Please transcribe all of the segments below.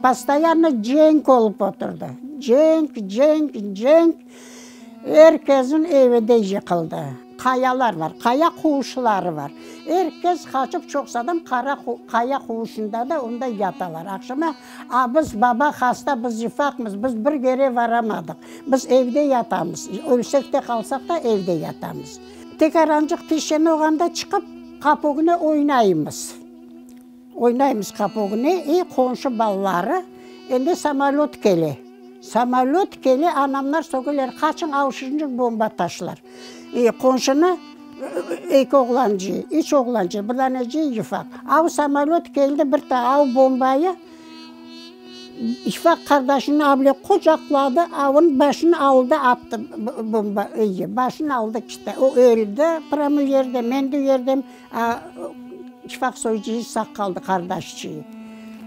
Postoyanno cenk olıp oturdı. Cenk, cenk, cenk. Er kesniñ evi de yıqıldı. Qayalar bar, qaya quvuşları bar. Er kes qaçıp, çoqsu adam qara qaya quvuşında da onda yatalar. Aqşama, a biz, baba hasta, biz yıfaqmız, biz bir yere varamadıq. Biz evde yatamız. Ölsek de, qalsaq da evde yatamız. Tekarançıq pişen olğanda çıqıp, qapı ögüne oynaymız. Oynaymız qapı ögüne, i qonşu balaları, endi samolöt kele. Samolöt kele, anamlar sögeler, qaçıñ, avşıncıq bomba taşlar. I qonşunı eki oğlancı, üç oğlancı, bir daneci yufaq. Av samolöt keldi, bir ta av bombayı yufaq qardaşını avle qucaqladı, avın başını aldı, attı bomba, başını aldı kitti. O öldi prâmo yerde, men de yerdem. Şifaq soycıyı sağ qaldı, qardaşçıyı.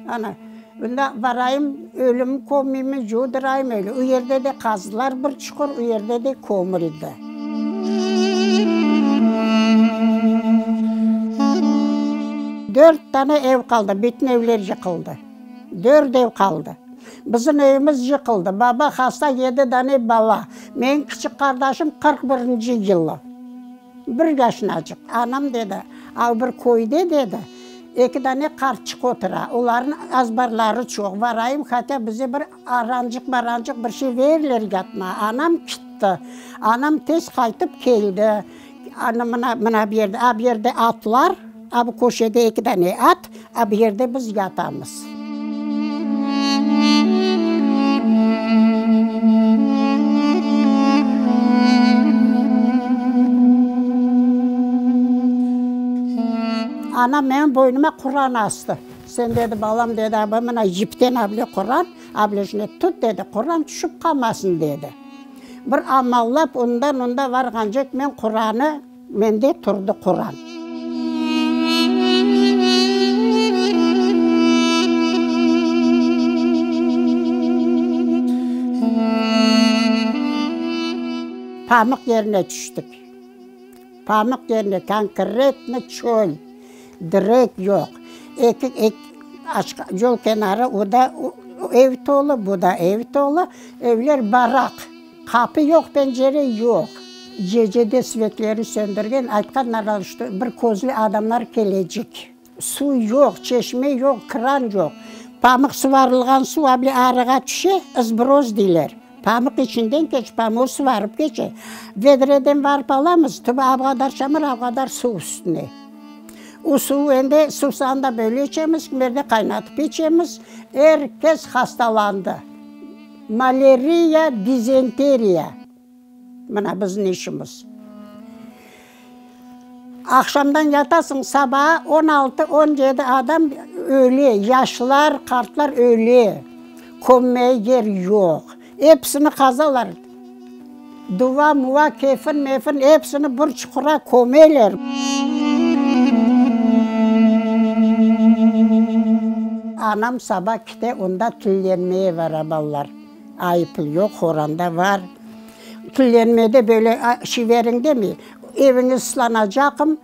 Ana, bunda barayım, ölüm kömmeymi, yudırayım öyle. O yerde de qazdılar bir çuqur, o yerde de kömüldi. Dört tane ev qaldı, bütün evler yıqıldı. Dört ev qaldı. Bizim evimiz yıqıldı. Baba hasta, yedi dane bala. Menim kiçik qardaşım 41 birinci yılı. Bir yaşınacıq. Anam dedi, av bir köyde, dedi, eki dane qartçıq otura, olarnıñ azbarları çoq, varayım, hatâ bize bir arancıq-marancıq bir şey verirler yatmağa. Anam kitti. Anam tez qaytıp keldi. Ana, mına, mına bu yerde, a bu yerde atlar, a bu köşede eki dane at, a bu yerde biz yatamız. Anam menim boynuma Quran astı. Sen, dedi, balam, dedi, aba, mına yipten able Quran, ablejine tut, dedi, Quran tüşip qalmasın, dedi. Bir amallap ondan-onda varğancek men Quranı Mende turdı Quran. Pamıq yerine tüştik. Pamıq yerine, konkretno çöl, direk yoq. Eki, eki, yol kenarı o da ev tolu, bu da ev tolu, evler baraq. Qapı yoq, pencere yoq. Gecede svetleri söndürgen, aytqanlar, şto bir közlü adamlar kelecek. Suv yoq, çeşme yoq, kran yoq. Pamıq suvarılğan suv able arığa tüşe, ızbroz deyler. Pamıq içinden keç, pamuğı suvarıp keçe. Vedreden varıp alamız, tübü avğadar çamur, avğadar suv üstüne. O suv endi suvsağını da böyle içemiz, kimerde qaynatıp içemiz. Er kes hastalandı. Maleriya, dizenteriya, mına bizim işimiz. Aqşamdan yatasıñ, sabağa on altı, on yedi adam öle, yaşlar, qartlar öle, kömmege yer yoq. Episini qazalar, duva-muva, kefin-mefin, episini bir çuqura kömeler. Anam saba kite, onda tillenmeye bara balalar. Ayıplı yoq, horanda var. Tillenmede böyle şiveriñ demey, eviñiz ıslanacaqım,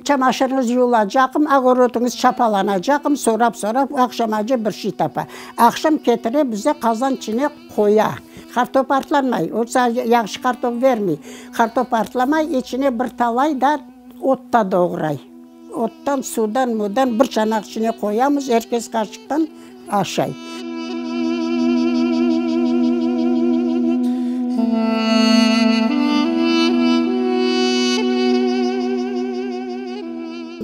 çamaşırıñız yuvulacaqım, ogorodıñız çapalanacaqım, sorap-sorap aqşamace bir şey tapa. Aqşam ketire, bize qazan içine qoya. Qartop artlanmay, o yahşı qartop vermey. Qartop artlamay, içine bir talay da ot da doğray. Ottan, suvdan, mudan bir çanaq içine qoyamız, er kes qaşıqtan aşay.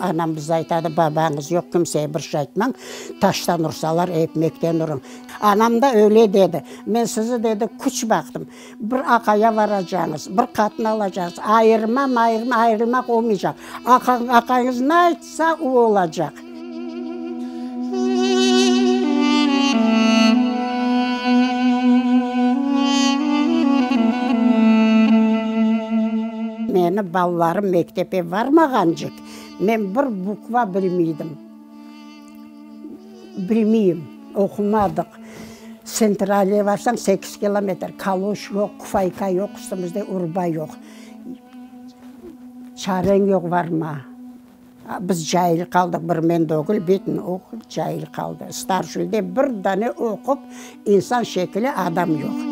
Anam bize aytadı, babañız yoq, kimsege bir şey aytmañ, taştan ursalar, ekmekten urıñ. Anam da öyle dedi, men sizi, dedi, küç baqtım, bir aqaya varacañız, bir qatın alacañız, ayırma, mayırma, ayırılmaq olmaycaq, aqayıñız ne aytsa, o olacaq. Meni balalarım mektepe varmağancık, men bir bukva bilmiydim. Bilmeyim, oqumadıq. Tsentralge varsañ, sekiz kilometr, kaloş yoq, kufayka yoq, üstümizde urba yoq. Çareñ yoq varma. Biz cail qaldıq, bir men degil, bütün oğul cail qaldı. Starşilde bir dane oqup insan şekili adam yoq.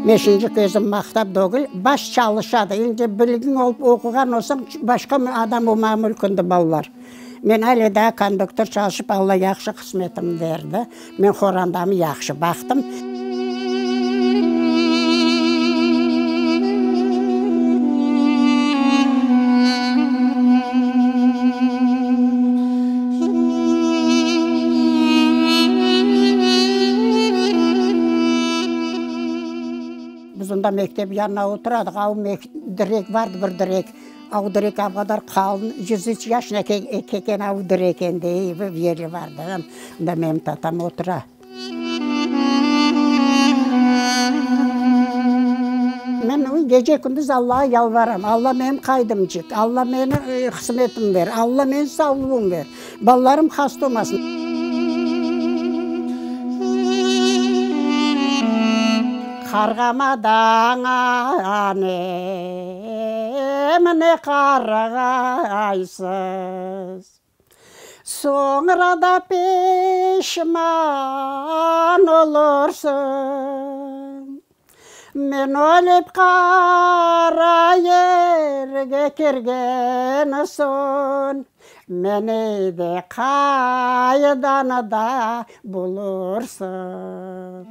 Beşinci közüm maqtap degil, baş çalışadı. Endi bilgiñ olıp oquğan olsañ, başqa adam olmağa mümkündi balalar. Men ale daa konduktor çalışıp, Alla yahşı qısmetim berdi. Men qorandamı yahşı baqtım. Biz onda mektep yanına oturadıq, av direk vardı bir direk, av direk av qadar qalın, 103 yaşına kelgen av direk endi, bir yeri vardı, onda menim tatam otura. Men gece-kündüz Allağa yalvaram, Alla menim qaydımcık, Alla meni qısmetim ber, Alla meni savlığım ber, balalarım hasta olmasın. Qarğamadan nemine qarğaysız? Soñra da peşman olursıñ. Men ölip qara yerge kirgen soñ, meni de qaydan da bulursıñ.